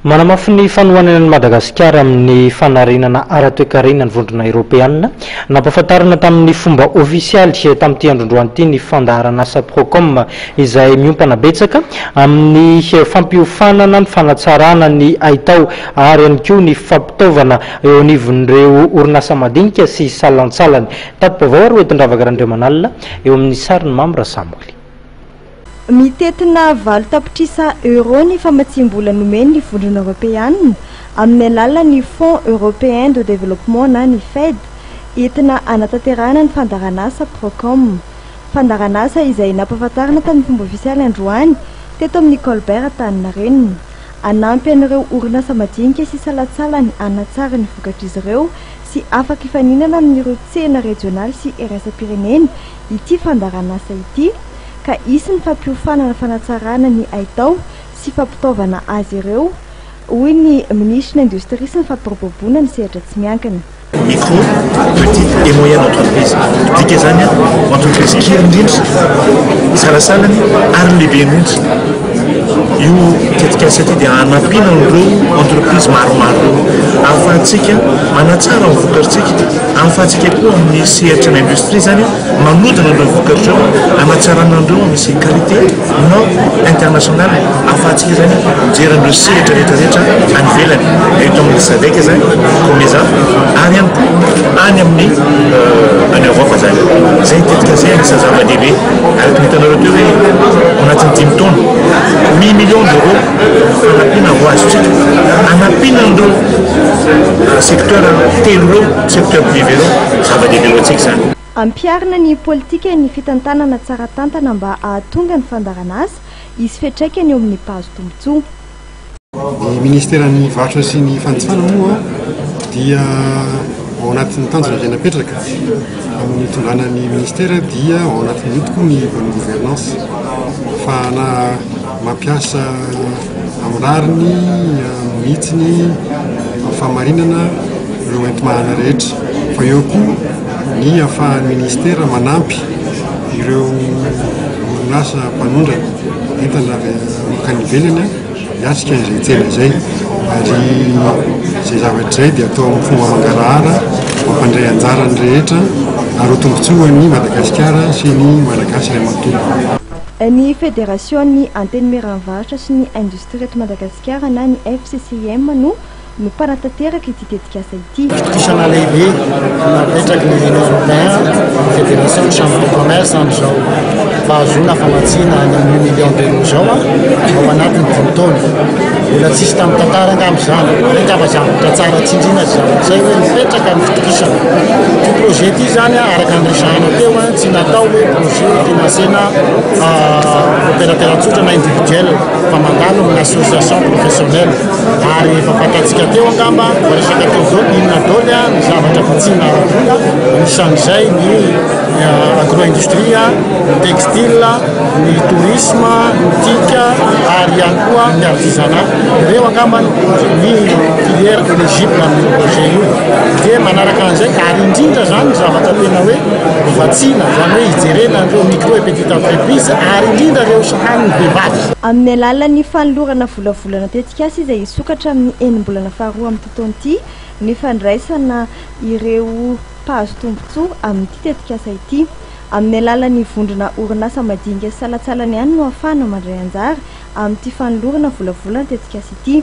Manamafy ny fanohanana an'i Madagasikara amin'ny fanarenana ara-toekarena ny Vondrona Eoropeanina. Nampahafantarina tamin'ny fomba ofisialy tamin'ity androndroany ity ny fandaharanasa Procom izay miompana betsaka amin'ny fampiofanana, ny fanatsarana ny haitao ary ihany koa ny fampitaovana eo anivon'ireo orinasa madinika sy salantsalany. Tati-baovao ary hoentin-dRavaka Randriamanalina eo amin'ny sarin'i Mamy Rasamoly. Mitentina 8 tapitrisa euro ny famatsiam-bola nomen'ny Vondrona Eoropeanina amin'ny alalan'ny Fonds européen de développement na ny FED entina anatanterahana ny fandaharanasa Procom. Fandaharanasa izay nampahafantarina tamin'ny fomba ofisialy androany teto amin'ny Colbert Antaninarenina. Hanampy an'ireo orinasa madinika sy salantsalany hanatsara ny vokatr'izy ireo sy afaka hifaninana amin'ireo tsena rejionaly sy iraisam-pirenena ity fandaharanasa ity, ka hisy ny fampiofanana fanatsarana ny haitao sy fampitaovana azy ireo, hoy ny minisitry ny Indostria sy ny fampiroboroboana ny sehatra tsy miankina. Micro, petite et moyenne entreprise, dika zany a entreprise kely indrindra, salasalany ary lehibe indrindra. Io tetikasa ty dia hanampiana an'ireo entreprise maromaro ireo ahafahantsika manatsara ny vokatritsika, ahafahantsika koa amin'ny sehatra ny industrie zany manodina an'ireo vokatra ireo, hanatsarana an'ireo misy qualité non international, ahafahantsika zany mijery an'ireo sehatra rehetrarehetra any ivelany, eto amin'ny SADC zany, COMESA, ary ihany koa any amin'ny any Europe zany. Zay ny tetikasa zay anisan'ny zava-dehibe araka ny hitanareo teo hoe ao anatin'ny 5 taona, 8 millions d'euros fanampiana ho azontsika anampiana an'ireo secteur telo ireo, secteur privé ireo. Zava-dehibe ho antsika zany. Ampiharina ny politika ny fitantanana tsara tantana mba hahatonga ny fandaharanasa hisy fiantraikany eo amin'ny mpahazo tombontsoa. Ny ministeran'ny Varotra sy ny Fanjifana moa dia ao anatin'ny tanjona izay napetraka amin'ny tondrana ny ministera, dia ao anatin'io tokoa ny bonne gouvernance, ahafahana mampiasa amin'ny rariny, amin'ny hitsiny, amin'ny fahamarinana ireo enti-manana rehetra, fa eo koa ny ahafahan'ny ministera manampy ireo orinasa mpanondrana entana avy makany ivelany hiatrika izay tsena izay. Ary izay zavatra izay dia atao amin'ny fomba mangarahara, mampandray anjara ny rehetra ary ho tombontsoan'ny Madagasikara sy ny Malagasy iray manontolo. Ny Federasion'ny Antenimieran'ny Varotra sy ny Indostria eto Madagasikara na ny FCCIM no mpanatanteraka ity tetikasa ity. Fitokisana lehibe napetraky ny Union européenne, Fédération de Chambre de Commerce, amin'izao fahazoana famatsiana any amin'ny 8 millions d'euros zao a ao anatin'ny 5 taona. Mbola tsisy tamin'ny tantara angamba zany. Zay ngamba zavatra tsara tsindrina, zavatra zay hoe mipetraka amin'ny fitokisana. Ty projet ty zany a, araka ny resahana teo a, tsy natao hoe projet financena opérateur tsotra na individuel, fa mandalo amin'ny association professionnelle. Ary efa fantatsika teo angamba, voaresaka teo daholo inona daholo a ny zavatra vatsiana ara-bola, anisan'izay ny agro-industrie, ny textile, ny tourisme, ny TIC ary ihany koa ny artisanat. Ireo angamba ny filière éligible amin'ny projet io. Dia manaraka an'izay ary indrindra zany ny zavatra tena hoe vatsiana, zany hoe hijerena an'ireo micro et petite entreprise ary indrindra ireo sahanin'ny vehivavy. Amin'ny alalan'ny fanolorana volavolana tetikasa izay hisokatra amin'ny enim-bolana faharoa amin'ity taona ity ny fandraisana ireo mpahazo tombontsoa amin'ity tetikasa ity. Amin'ny alalan'ny vondrona orinasa madinika sy salantsalany ihany no ahafahana mandray anjara amin'ity fanolorana volavolana tetikasa ity.